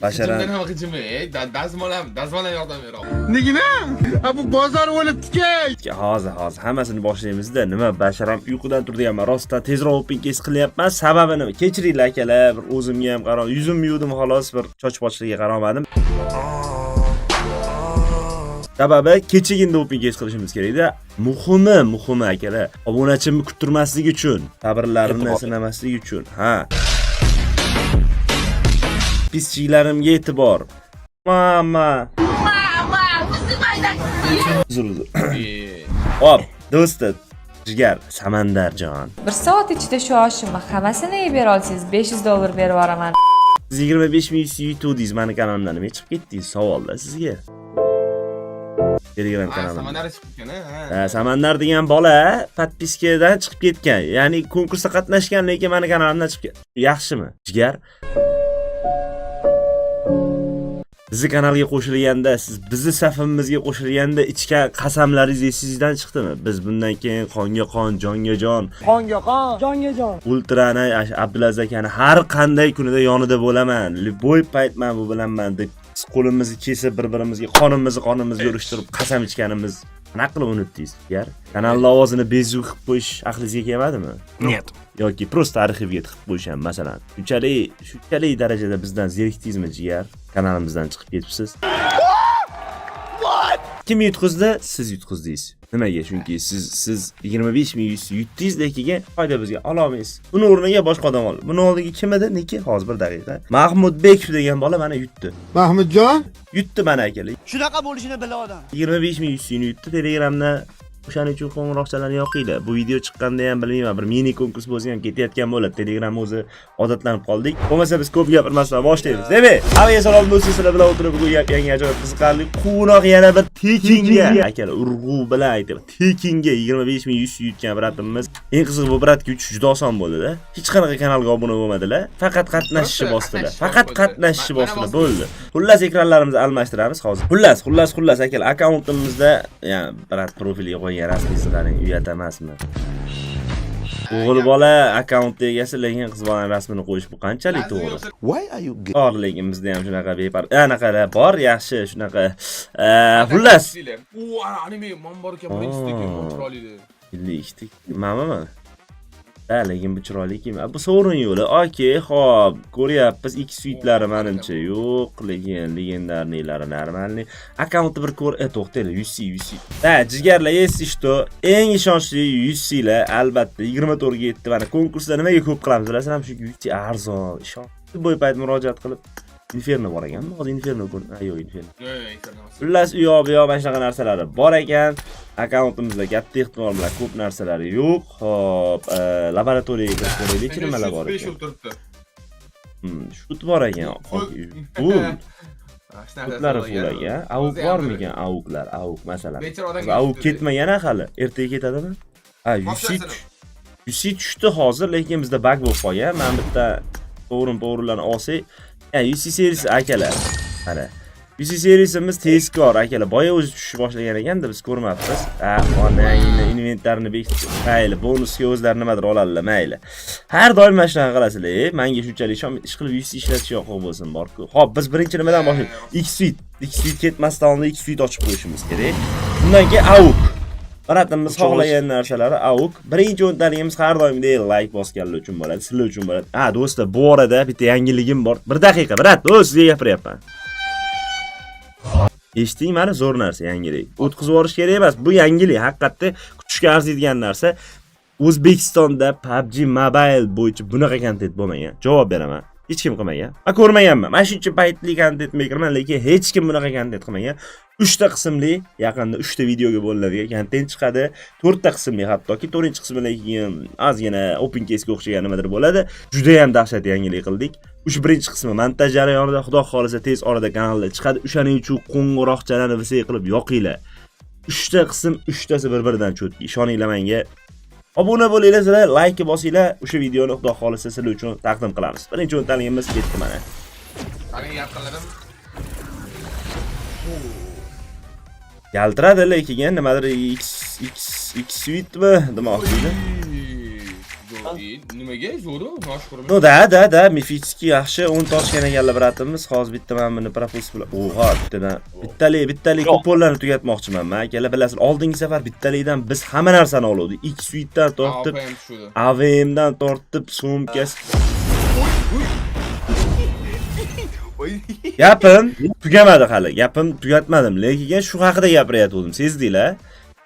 Basharan. G'ijimdan ham g'ijimi, dazmol ham, dazmol ham yordam beradi. Nigina? Ha, bu bozor o'libdi-ki. Hozir, hozir hammasini boshlaymiz-da. Nima, basharam uyqudan turdi ham, rostdan tezroq open case qilyapman. Sababi nima? Kechiringlar akalar, bir o'zimga ham qarab, yuzimni yuvdim xolos, bir choch-pochligiga qaramadim. Sababi kechaginda open case qilishimiz kerak-da. Muhimi, muhimi akalar, obunachimni kuttirmaslik uchun, sabrlarini sinamaslik uchun. Ha. Pischiklarimga e'tibor. Mama. Uzr, uzr. Hop, do'sti, jigar, Samandarjon. Bir soat ichida shu oshimni hammasini yeb bera olsangiz, 500 dollar berib yuboraman. Siz 25 ming yutuvdingiz mani kanalimdan, nima chiqib ketdingiz? Savolda sizga. Telegram kanalimda. Samandar chiqib ketgan, ha. Ha, Samandar degan bola подписка dan chiqib ketgan. Ya'ni konkursda qatnashgan, lekin mani kanalimdan chiqib ketgan. Yaxshimi? Jigar. Bizni kanalga qo'shilganda, siz bizni safimizga qo'shilganda ichgan qasamlaringiz esingizdan chiqdimi? Biz bundan keyin qonga qon, jonga jon, Qonga qon, jonga jon. Ultrani Abdulaziz akani har qanday kunida yonida bo'laman. Любой payt men bu bilanman deb biz qo'limizni kesib bir-birimizga qonimizni qonimizga urishtirib qasam ichganimiz qanaqa qilib unutdingiz? Jigar? Kanalning ovozini bezuk qilib qo'yish aqlingizga kelmadimi? Нет. Yoki просто arxivga tiqib qo'yish ham masalan. Shunchalik, shunchalik darajada bizdan zerikdingizmi, jigar? Kanalimizdan chiqib ketibsiz. Kim yutqizdi? Siz yutqizdingiz. Nimaga? Chunki siz 25 ming yutdingiz, lekin foyda bizga ololmaysiz. Buni o'rniga boshqa odam oldi. Buni oldiga kim edi? Niki? Hozir bir daqiqa. Mahmudbek degan bola mana yutdi. Mahmudjon? Yutdi mana akalar. Shunaqa bo'lishini bila odam. 25 ming yutdi Telegramda. O'shaning uchun qo'ng'iroqchalarni yoqinglar. Bu video chiqqanda ham bilmayman, bir mini konkurs bo'lsa ham ketayotgan bo'ladi. Telegram o'zi odatlanib qoldik. Bo'lmasa biz ko'p gapirmasdan boshlaymiz. Demak, hammaga salom do'stlar, sizlar bilan o'tirib bugun yap yangi ajoyib qiziqarli quvnoq yana bir tekinga akalar urg'u bilan aytaman. Tekinga 25 ming yutgan брат imiz. Eng qizig'i bu брат ga yutish juda oson bo'ldi-da. Hech qanaqa kanalga obuna bo'lmadilar. Faqat qatnashishni bosdilar. Faqat qatnashishni bosdilar, bo'ldi. Xullas ekranlarimizni almashtiramiz hozir. Xullas, xullas, xullas akalar, akkauntimizda, ya'ni брат profiliga qo'ygan rasmingizni qarang, uyat emasmi? O'g'il bola akkaunt egasi, lekin qiz bolani rasmini qo'yish bu qanchalik to'g'ri? Why are you gay? Bor, lekin bizda ham shunaqa bepar anaqalar bor, yaxshi shunaqa. Xullas, U ana anime man bor ekan, birinchisidagi chiroyli. 52 mamami? Ha, lekin bu chiroyli kiyim. Bu sovrin yo'li. Okey, xo'p, ko'ryapmiz. X suitlari menimcha yo'q, lekin легендарный lari нормальный. Akkauntni bir ko'r, to'xtanglar, UC, UC. Ha, jigarlar, если что, eng ishonchli UC-lar albatta 24 ga yetdi. Mana konkursda nimaga ko'p qilamiz bilasizlarmi? Chunki UC arzon, ishon. Bu payt murojaat qilib Inferno bor ekanmi? Hozir Inferno ko'r. Ha, yo'q, Inferno. Yo'q, yo'q, Inferno emas. Xullas, u yoq bu yoq mana shunaqa narsalari bor ekan. Akkauntimizda katta ehtimol bilan ko'p narsalari yo'q. Xo'p, laboratoriyaga kirib ko'raylikchi, nimalar bor Besh ekan. o'tiribdi. Shut bor ekan. Full. Shunaqa Shutlari full ekan. Avuk bormikan? Avuklar, avuk masalan. Bechora odamga Avuk tushdi. ketmagan hali. Ertaga ketadimi? Ha, UC Boshlasini. UC tushdi hozir, lekin bizda bug bo'lib qolgan. Mana bitta to'g'rim to'g'rilarni olsak, ya UC serisi akalar. Mana. UC serisimiz tezkor akalar. Boya o'zi tushishni boshlagan ekanda biz ko'rmabmiz. Ha, onangni inventarni bekitib, mayli, bonusga o'zlari nimadir oladilar, mayli. Har doim mana shunaqa qilasizlar, menga shunchalik ishon, ish qilib UC ishlatish yoqib bo'lsin bor-ku. Xo'p, biz birinchi nimadan boshlaymiz? X suite. X suite ketmasdan oldin X suite ochib qo'yishimiz kerak. Undan keyin AUK. Брат imiz xohlagan narsalari AUK. Birinchi o'ntaligimiz har doimgidek like bosganlar uchun bo'ladi, sizlar uchun bo'ladi. Ha, do'stlar, bu orada bitta yangiligim bor. Bir daqiqa, брат, do'st, sizga gapiryapman. Eshiting, mana zo'r narsa, yangilik. O'tkazib yuborish kerak emas. Bu yangilik, haqiqatda kutishga arziydigan narsa. O'zbekistonda PUBG Mobile bo'yicha bunaqa kontent bo'lmagan. Javob beraman. Hech kim qilmagan. Men ko'rmaganman. Mana shuncha paytli kontent makerman, lekin hech kim bunaqa kontent qilmagan. 3 ta qismli, yaqinda 3 ta videoga bo'linadigan kontent chiqadi. 4 ta qismli hattoki 4-qismidan keyin ozgina open case ga o'xshagan nimadir bo'ladi. Juda ham dahshat yangilik qildik. O'sha birinchi qismi montaj jarayonida, xudo xolasa tez orada kanalda chiqadi. O'shaning uchun qo'ng'iroqchalarni vse qilib yoqinglar. 3 ta qism, 3tasi bir-biridan чётки. Ishoninglar menga. Obuna bo'linglar, sizlar like bosinglar, o'sha videoni xudo xolasa sizlar uchun taqdim qilamiz. Birinchi o'ntaligimiz ketdi mana. Qarang, yaqinladim. Yaltiradi lekin nimadir X X X suitmi demoqchi edim. Nimaga zo'ru? Noshukur. Ну да, мифический yaxshi 10 ta ochgan ekanlar, брат imiz. Hozir bitta mana buni пропуск bilan. Oha, bittadan bittalik kuponlarni tugatmoqchiman men. Akalar, bilasizlar, oldingi safar bittalikdan biz hamma narsani oluvdik. X Suite'dan tortib, AWP ham tushdi. AWM'dan tortib, sumkasi. Gapim tugamadi hali. Gapim tugatmadim. Lekin shu haqida gapirayotgandim, sezdinglar?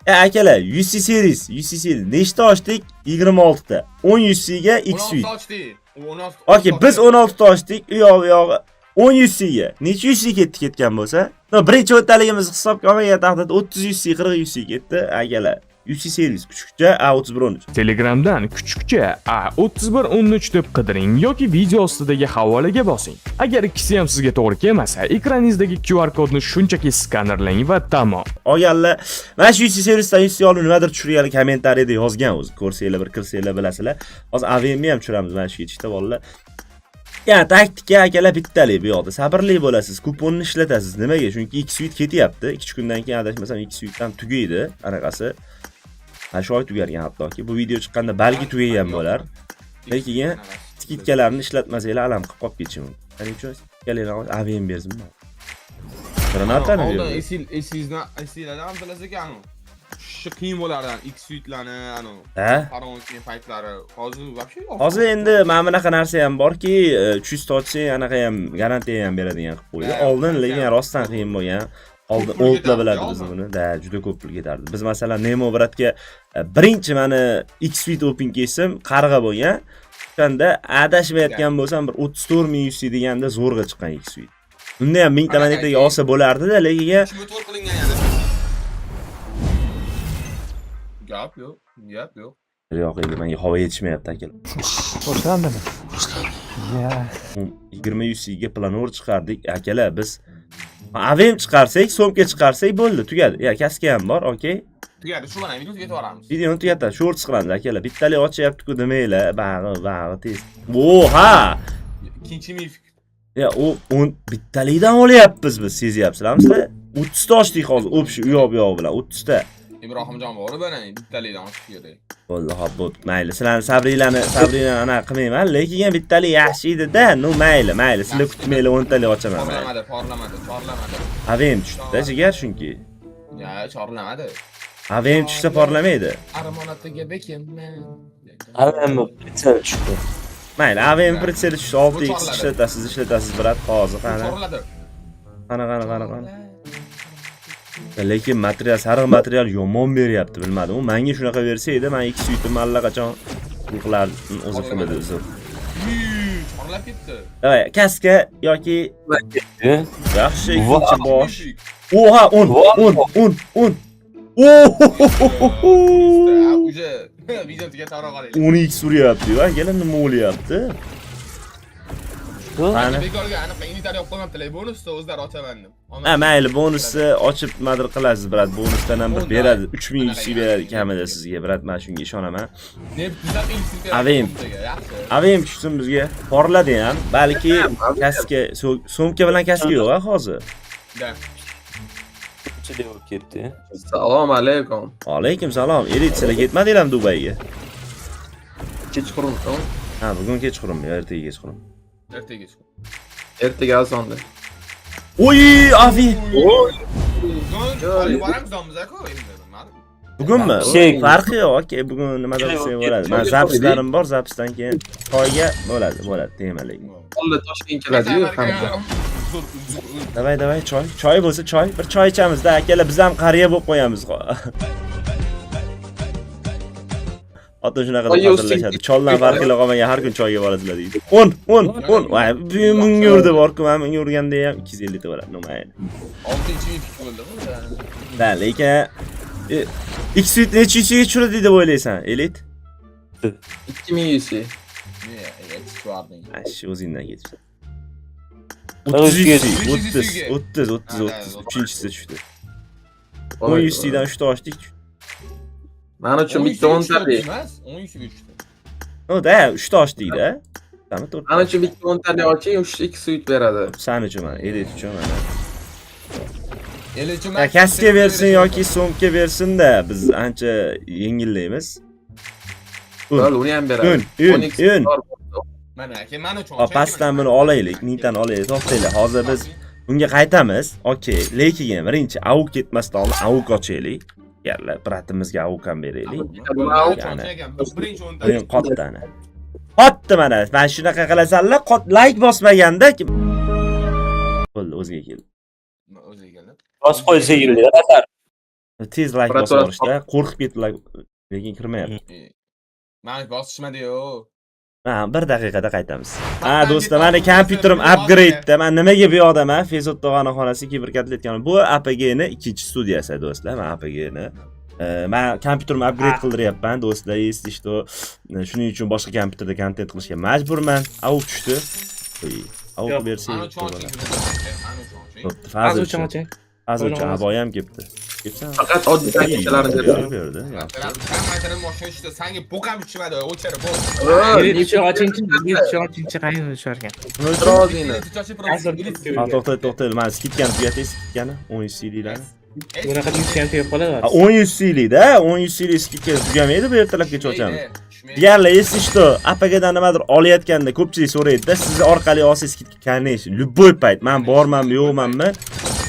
E akalar, UC Series, UC Series nechta ochdik? 26 ta. 10 UC ga X Suite. 16 ochdik. 16. Okey, biz 16 ta ochdik. U yoq bu yog'i 10 UC ga. Necha UC ketdi ketgan bo'lsa? No, birinchi o'ntaligimiz hisobga olmagan taqdirda 30 UC, 40 UC ketdi, akalar. UC Series kuchukcha A3113. Telegramdan kuchukcha A3113 deb qidiring yoki video ostidagi havolaga bosing. Agar ikkisi ham sizga to'g'ri kelmasa, ekraningizdagi QR kodni shunchaki skanerlang va tamom. Olganlar mana shu UC Seriesdan UC olib nimadir tushirganlar kommentariyada yozgan o'zi. Ko'rsanglar, bir kirsanglar bilasizlar. Hozir AVMni ham tushiramiz mana shu ketishda, bolalar. Ya taktika, akalar, bittalik bu yoqda. Sabrli bo'lasiz, kuponni ishlatasiz. Nimaga? Chunki X Suite ketyapti. 2-3 kundan keyin adashmasam X Suite ham tugaydi, anaqasi. Mana shu oy tugargan hattoki. Bu video chiqqanda balki tugagan bo'lar. Lekin скидка larni ishlatmasanglar alam qilib qolib ketishi mumkin. Shuning uchun скидка larni AVM bersinmi? Granatani Oldin berdi. Esingizdan esinglardan bilasiz ekan. Shu qiyin bo'lardi X Suite'larni, anu. Ha? Faron keyin paytlari. Hozir вообще Hozir endi mana bunaqa narsa ham borki, 300 ta ochsang anaqa ham garantiya ham beradigan qilib qo'ydi. Ha, Oldin lekin rostdan qiyin bo'lgan. Oldin Ko'p pul oldlar ketardi, biladi oldin. biz buni. Да, juda ko'p pul ketardi. Biz masalan Nemo брат ga birinchi mani X Suite Open case'im qarg'a bo'lgan. O'shanda adashmayotgan bo'lsam bir 34 ming UC deganda zo'rg'a chiqqan X Suite. Unda ham mingta Qanaqa monetaga olsa bo'lardi-da, lekin 34 qilingan yana. Gap yo'q, gap yo'q. Yo'q edi, menga havo yetishmayapti, akalar. Boshlandimi? Ya. 20 UC ga planor chiqardik, akalar, biz AVM chiqarsak, so'mka chiqarsak bo'ldi, tugadi. Ya, kaska ham bor, okey. Tugadi, shu bilan video tugatib yuboramiz. Videoni tugatadi, shorts qilamiz, akalar. Bittalik ochyapti-ku demanglar, bag'i, bag'i tez. Oha! Ikkinchi мифик. Ya, u 10 bittalikdan olyapmiz biz, sezyapsizlarmi sizlar? 30 ta ochdik hozir, общий u yoq bu yoq bilan 30 ta. Ibrohimjon bor, bana bittalikdan ochish kerak. Bo'ldi, hop, bo'pti. Mayli, sizlarni sabringlarni anaqa qilmayman, lekin bittalik yaxshi edi-da. Ну, mayli, mayli, sizlar kutmanglar, 10 talik ochaman. Mayli. Chorlamadi, porlamadi, chorlamadi. AVM tushdi-da, jigar chunki. Ya, chorlamadi. AVM tushsa porlamaydi. Armonatiga bekinman. AWM прицел tushdi. Mayli, AVM прицел i tushdi, 6x Bu chorladi. ishlatasiz, ishlatasiz, брат, hozir qani. Chorladi. Qani, qani, qani, qani. Lekin material, sariq material yomon beryapti, bilmadim. U menga shunaqa bersa edi, men X Suite'imni allaqachon pul qilardim, o'zi pul edi, uzr. Chorlab ketdi. Давай, kaska yoki yaxshi ikkinchi bosh. Мифик. Oha, 10, 10, 10, 10. Oho! Уже video tugatib qolaylik. 10x uryapti, akalar, nima bo'lyapti? Qani? Bekorga aniq inventar yo'q qo'ymabdilar. Bonusni o'zlari ochaman deb. Ha, mayli, bonusni ochib nimadir qilasiz, брат. Bonusdan ham bir beradi. 3000 UC beradi kamida sizga, брат, men shunga ishonaman. Neft tuzab ilsin. AVM. Yaxshi. AVM tushsin bizga. Porladi ham. Balki kaska, so'mka bilan kaska yo'q ha hozir. Да. Qanchalik bo'lib ketdi? Assalomu alaykum. Alaykum salom. Elit, sizlar ketmadinglarmi Dubayga? Kechqurun. Ha, bugun kechqurunmi yo ertaga kechqurun? Ertaga chiqib. Ertaga azonda. Oy, Avi. Bugun olib boramiz aka endi bilmadim. Bugunmi? Şey- Farqi yo'q, okey, bugun nimadir qilsak bo'ladi. Men запись larim bor, запись dan keyin toyga bo'ladi, bo'ladi, tema lekin. Olla Toshkent keladi-yu hamma. Zo'r, zo'r, zo'r. Давай, давай, choy. Choy bo'lsa choy. Bir choy ichamiz-da, akalar, biz ham qariya bo'lib qo'yamiz. Otam shunaqa deb Oy, hazillashadi. Choldan farqi qolmagan har kun choyga borasizlar deydi. 10, 10, 10. Voy, bunga urdi borku, mana bunga urganda ham 250 ta bo'ladi. Nima mayli. Oltinchi мифик bo'ldi bu. Да, lekin X Suite necha uchiga tushiradi deb o'ylaysan, Elit? 2100. Ne, yetishib yubording. Ash, o'zingdan ketibsan. O'ttiz 30 uch 30 yuz. 30 30 Ha, 30 uchinchisi tushdi. Voy, 10 yuzdan 3 ta ochdik. Men uchun bitta o'ntalik. Emas, 10 yuzga tushdi. Ну да, 3 ta ochdik-da. Tami to'rt. Men uchun bitta o'ntalik oching, 3 2 suit beradi. San uchun mana, Elit uchun mana. Elichi Ya kaska bersin yoki so'mka bersin-da, biz ancha yengillaymiz. Bo'ldi, uni ham beradi. 10, 10, 10x 10. bor. Mana aka, mana uchun. Hop, pastdan buni olaylik, mingtani olaylik. To'xtanglar, hozir biz bunga qaytamiz. Okey, lekin birinchi AUK ketmasdan oldin AUK ochaylik. Yalla, брат imizga AUK ham beraylik. Birinchi o'nta. O'yin qotdi ana. Qotdi mana. Mana shunaqa qilasanlar, qot like bosmaganda bo'ldi, o'ziga keldi. O'ziga keldi. Bosib qo'ysa yig'ildi. Azar. Tez like Брат, bosib yuborishda, qo'rqib ketdi like, lekin kirmayapti. Mana bosishmadi-yu. Ha, bir daqiqada qaytamiz. Ha, do'stlar, mani kompyuterim upgrade-da. Men nimaga bu yoqdaman? Fezot tog'ani xonasi kiberkotletgan. Bu APG ni ikkinchi studiyasi, do'stlar. Men APG ni men kompyuterimni upgrade qildiryapman, do'stlar. Если что, shuning uchun boshqa kompyuterda kontent qilishga majburman. AUK tushdi. Oy, AUK Yo'q. bersak. Mana uchun oching. Mana uchun oching. Bo'pti, Fazil Uchun oching. Fazil uchun O'ynamaysiz. aboy ham kelibdi. Kelibsan? Faqat oddiy tangachalarni beradi. Berdi. Yaxshi. Hamma mashina tushdi. Sanga bo'q ham tushmadi. O'chir, bo'q. Elit uchun ochingchi, elit uchun ochingchi, qayerdan tushar ekan? Nima uchun? Rozini. Ha, to'xta, to'xta, mana скидка ni tugating, скидка ni 10 CDlarni. Bunaqa tushgan ham tegib qoladi. Ha, 10 CDda, 10 CD скидка tugamaydi, bu ertalabgacha ochamiz. Digarlar, если что, APGdan nimadir olayotganda ko'pchilik so'raydi-da, sizni orqali olsangiz скидка, конечно, любой payt, men bormanmi, yo'qmanmi?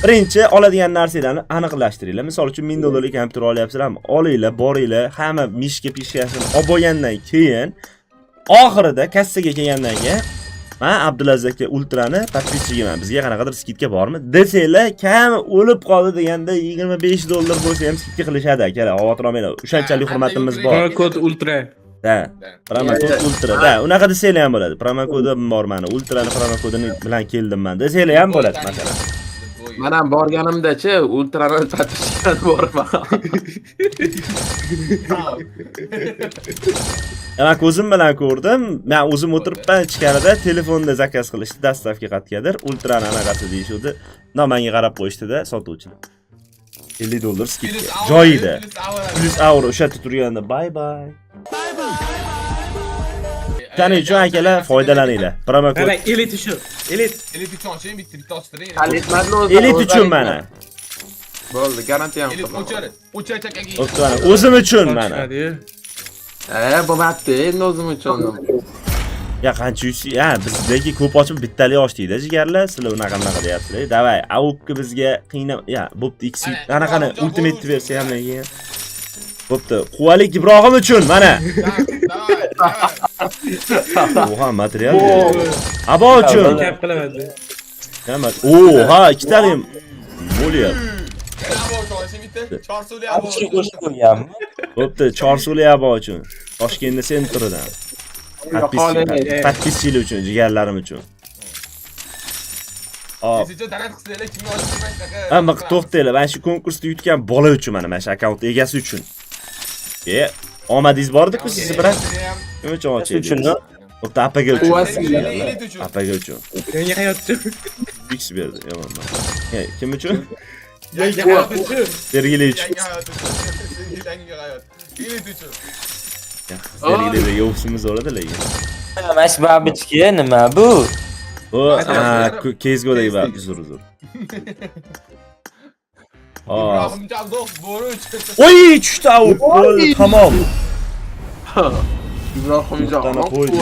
Birinchi oladigan narsalarni aniqlashtiringlar. Misol uchun 1000 dollarlik kompyuter olyapsizlarmi? Olinglar, boringlar, hamma мышка pishkasini olib bo'lgandan keyin oxirida kassaga kelgandan keyin man Abdulaziz aka Ultrani подписчик iman. Bizga qanaqadir скидка bormi? Desanglar, kam o'lib qoldi deganda 25 dollar bo'lsa ham скидка qilishadi akalar. Xavotir olmanglar. O'shanchalik hurmatimiz bor. Promokod ultra. Да. Promokod ultra. Да, unaqa desanglar ham bo'ladi. Promokodim bor mani. Ultrani promokodini bilan keldim man. Desanglar ham bo'ladi masalan. Men ham borganimda-chi, ultrani подписчик borman. Men ko'zim bilan ko'rdim. Men o'zim o'tiribman ichkarida, telefonda заказ qilishdi, доставка qayergadir. Ultrani anaqasi deyishuvdi. No, menga qarab qo'yishdida sotuvchilar. 50 dollar скидка. Joyida. Plus aura o'sha yerda turganda bye bye. Shuning uchun akalar foydalaninglar. Promokod Mana elit uchun. Elit. Elit uchun oching, bitta bitta ochtiring. Hal etmadi o'zi. Elit uchun mana. Bo'ldi, garantiya ham Elit qilaman. o'chir. O'chir chakagi. Bo'pti mana o'zim uchun mana. Tushmadi-yu. Bo'lmabdi, endi o'zim uchun. Ya qancha yuz, ya bizdagi ko'p ochib bittalik ochdikda jigarlar, sizlar unaqa bunaqa deyapsizlar. Давай, AUKni bizga qiynab, ya bo'pti, X anaqani ultimate bersa ham lekin. Bo'pti, Quvalik Ibrohim uchun mana. Давай, давай. Oha, material. Abo uchun. Kap qilaman. Nima? Oha, ikkitali ham bo'lyapti. Abo uchun oching bitta. Chorsuli abo. Abshir qo'shib qo'yganmi? Bo'pti, Chorsuli abo uchun. Toshkentda центр idan. Подписчик lar uchun, jigarlarim uchun. Hop. Siz donat qilsanglar, kimga ochib shunaqa. Amma to'xtanglar, mana shu konkursda yutgan bola uchun mana shu akkaunt egasi uchun. E, omadingiz bor-ku sizni bilan. Nima uchun ochaylik? Uchun, Bo'pti, APG uchun. Quvvasi. Elit uchun. APG uchun. Yangi hayot uchun. X berdi, yomonman. E, kim uchun? Yangi hayot uchun. Sergeli uchun. Yangi hayot uchun. Yangi hayot. Elit uchun. Sergelidagi ofisimiz bo'ladi lekin. Mana shu бабочка nima bu? Bu CSGO'dagi ba, uzr uzr. Aa. Ibrohim Javdoq bo'ri uchun. Oy, tushdi AUK. Bo'ldi, tamom. Ibrohimjon Nuqtani qo'ydi.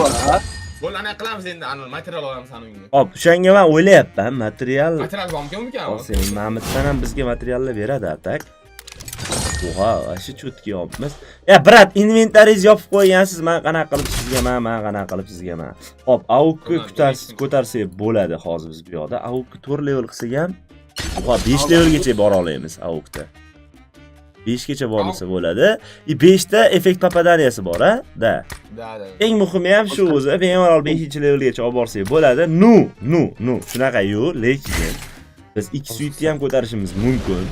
Bo'ldi, ana qilamiz endi, ana material olamiz ana unga. Hop, o'shanga men o'ylayapman, material. Material bormikan umikan? Hozir Mamitdan ham bizga materiallar beradi atak. Oha, вообще чётко yopibmiz. Ya, брат, inventaringizni yopib qo'ygansiz, men qanaqa qilib sizga men qanaqa qilib sizga men. Hop, AUKni ko'tarsiz, ko'tarsak bo'ladi hozir biz bu yoqda. AUKni 4 level qilsak ham, oha, 5 levelgacha bora olamiz AUKda. 5 gacha bormasa bo'ladi. И 5 ta эффект попадания si bor, a? Да. Да, да. Eng muhimi ham shu o'zi, bemalol 5 levelgacha olib borsak bo'ladi. Ну, ну, ну, shunaqa yu, lekin biz X suitni ham ko'tarishimiz mumkin.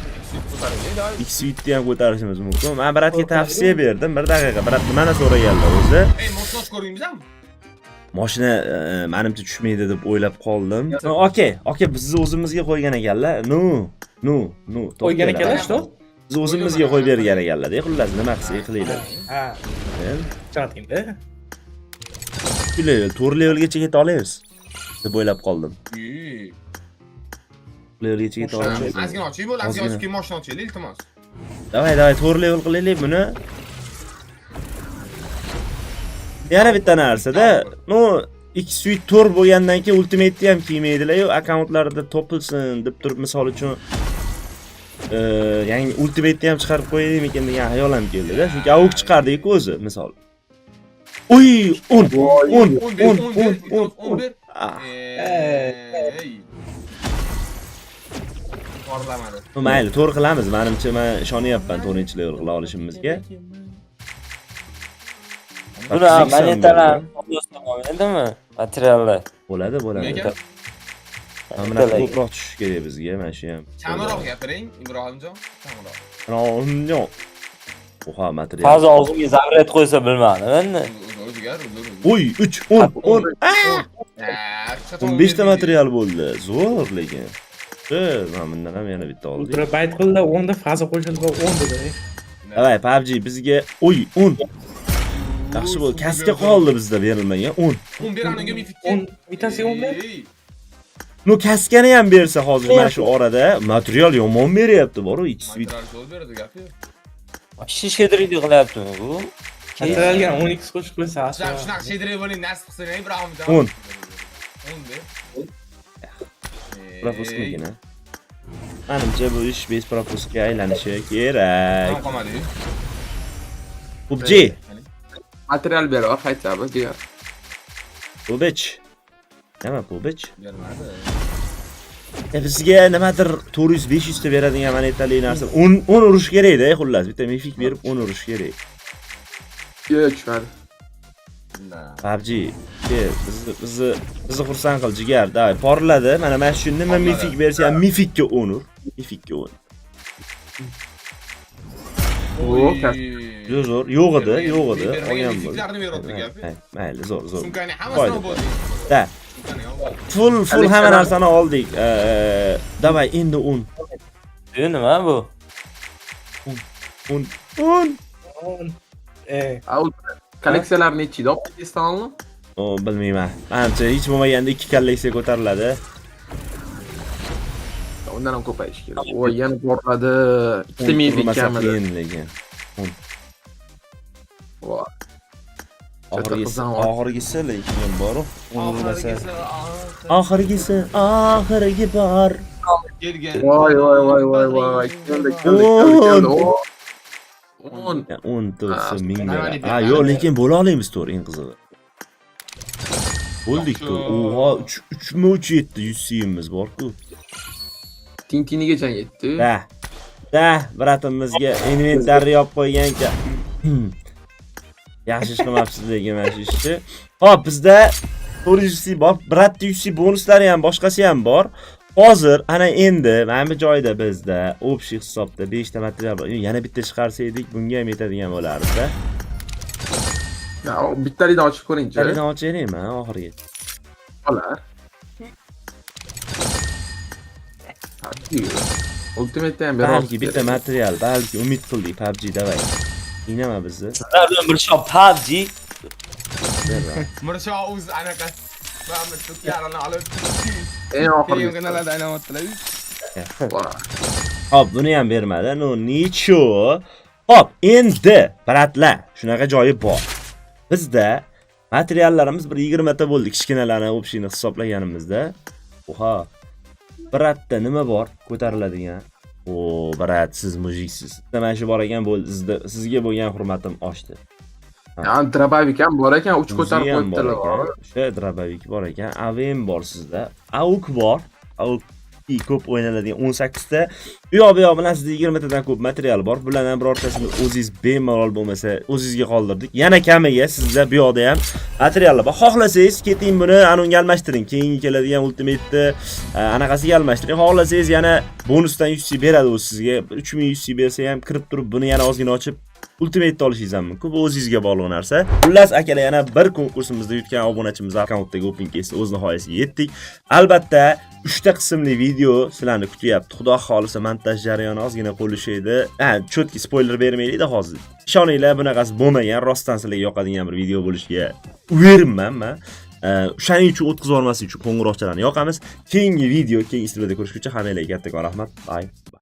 X suitni ham ko'tarishimiz mumkin. Men брат ga tavsiya berdim. Bir daqiqa, брат nimani so'raganlar o'zi? Ey, moshina ko'rdingizmi? Mashina menimcha tushmaydi deb o'ylab qoldim. Okey, okey, bizni o'zimizga qo'ygan ekanlar. Ну, ну, ну. Qo'ygan ekanlar, что? Biz o'zimizga qo'yib bergan ekanlar-da, xullas nima qilsak qilinglar. Ha, chatingda. 3 level, 4 levelgacha keta olamiz deb o'ylab qoldim. Ey. Levelgacha keta olamiz. Ozgina oching bo'ldi, ozgina Ozgina. ochib keyin mashina ochaylik, iltimos. Давай, давай, 4 level qilaylik buni. Yana bitta narsada, ну, X 4 bo'lgandan keyin Ultimate'ni ham kiymaydilar-yu, akkauntlarida topilsin deb turib, misol uchun, yangi Ultimate'ni ham chiqarib qo'yaymikin degan xayol ham keldi-da. Chunki AUG chiqardik o'zi, misol. Uy, 10 10 11, 10 11, 10 10. 11. Ah. Ey. Porlamadi. Mayli, to'g'ri qilamiz. Menimcha, men ishonyapman 4 level qila olishimizga. Buni monetalar bo'lmaydimi? Materiallar. Bo'ladi, bo'ladi. Nega? Mana bunaqa ko'proq tushishi kerak bizga, mana shu ham. Kamroq gapiring, Ibrohimjon. Kamroq. Yo'q. Oha, material. Fazo og'zimga zaryad qo'ysa bilmadim endi. O'ziga, o'zi. Uy, 3 10 10. Ha, 15 ta material bo'ldi. Zo'r lekin. Mana bundan ham yana bitta oldik. Ultra bayt qildi, 10 da fazo qo'shildi, 10 dedi. Давай, PUBG bizga, uy, 10. Yaxshi bo'ldi. Kaska qoldi bizda berilmagan 10. 10 ber anaga мифик ka. 10, bittasiga 10 ber. Ey. Ну, kaskani ham bersa hozir mana shu orada material yomon beryapti, boru X. Material zo'r beradi, gap yo'q. Вообще щедрый qilyaptimi bu? Materialga 12 qo'shib qo'ysa, Shunaqa shunaqa щедрый bo'ling, nasib qilsin, Ibrohimjon. 10. 10 ber. Пропуск mikin, ha? Manimcha, bu ish без пропуск ga aylanishi kerak. Tamam qolmadi. PUBG. Material beror хотя бы, jigar. PUBG. Nima PUBG? Bermadi. Bizga nimadir 400 500 ta beradigan monetali narsa. 10 10 urish kerak-da, xullas. Bitta мифик berib 10 urish kerak. Yo'q, tushmadi. Da. PUBG, bizni xursand qil, jigar. Давай, porladi. Mana mana shu nima Porladi. мифик bersa ham мифик ka 10 ur. Мифик ka 10. O, Zo'r, zo'r. Yo'q edi, yo'q edi. Bermagan Olgan bo'ldi. мифик larni beryapti, gap yo'q. Mayli, zo'r, zo'r. Sumkani Foyda. hammasini bo'ldi. Da. Sumkani ham bo'ldi. Full full hamma narsani oldik. Давай, endi 10. Bu nima bu? 10 10. 10. A, ultra kolleksiyalar necha edi? O'zbekistonmi? O, bilmayman. Manimcha, hech bo'lmaganda ikki kolleksiya ko'tariladi. Undan ham ko'payish kerak. Voy, yana porladi. Ikkita мифик Urmasa kamida. qiyin lekin. Voy. Oxirgisi, qizdan oxirgisi lekin bor. Urmasa. Oxirgisi, Oxirgisi, oxirgi bor. Kelgan. Voy, voy, voy, voy, voy. Keldi, keldi, keldi, keldi. O. 10. 10 to'rtsa ming Nima lira. deb Ha, beradi? yo'q, lekin bo'la olamiz to'g'ri, eng qizig'i. Bo'ldik to'g'ri. Oha, 3 3 mi 3 yetdi, 100 siyimiz bor-ku. Tintinigacha yetdi. Da. Da, брат imizga inventarni yopib qo'ygan ekan. Yaxshi ish qilmabsiz lekin mana shu ishni. Xo'p, bizda 400 UC bor, брат da UC bonuslari ham, boshqasi ham bor. Hozir ana endi mana bu joyda bizda общий hisobda 5 ta material bor. Yana bitta chiqarsa edik, bunga ham yetadigan bo'lardi. Ya, o bittalidan ochib ko'ringchi. Bittalidan ochaylikmi oxirgi? Olar. Ultimate ham berib. Balki bitta material, balki umid qildik PUBG, давай. Qiynama bizni. Sizlar bilan bir shop PUBG. Mirsho o'z anaqa mana to'klarini olib Eng oxirgi. keyin kanalda aylanayaptilar. Voy. Hop, buni ham bermadi. Ну, ничего. Hop, endi брат lar, shunaqa joyi bor. Bizda materiallarimiz bir 20 ta bo'ldi, kichkinalarni общий ni hisoblaganimizda. Oha. Брат da nima bor ko'tariladigan? O, брат, siz мужик siz. Mana shu bor ekan bo'ldi, sizda sizga bo'lgan hurmatim oshdi. Ya, дробовик ham bor ekan, 3 ko'tarib Uzi ham bor qo'yibdilar. ekan. O'sha дробовик bor ekan, AVM bor sizda. AUK bor. AUK ko'p o'ynaladigan 18 ta. U yoq bu yoq bilan sizda 20 tadan ko'p material bor. Bulardan birortasini o'zingiz bemalol bo'lmasa o'zingizga qoldirdik. Yana kamiga sizda bu yoqda ham materiallar bor. Xohlasangiz keting buni anunga almashtiring. Keyingi keladigan ultimate'ni anaqasiga almashtiring. Xohlasangiz yana bonusdan 100 C beradi u sizga. 3100 C bersa ham kirib turib buni yana ozgina ochib Ultimate olishingiz ham mumkin. Bu o'zingizga bog'liq narsa. Xullas, akalar, yana bir konkursimizda yutgan obunachimiz akkauntdagi open case o'z nihoyasiga yetdik. Albatta, 3 ta qismli video sizlarni kutyapti. Xudo xolisa montaj jarayoni ozgina qo'lishaydi. Ha, чётко spoiler bermaylik-da hozir. Ishoninglar, bunaqasi bo'lmagan, rostdan sizlarga yoqadigan bir video bo'lishiga уверен man man. O'shaning uchun o'tkazib yubormaslik uchun qo'ng'iroqchalarni yoqamiz. Keyingi video, keyingi streamda ko'rishguncha hammanglarga kattakon rahmat. Bye. Bye.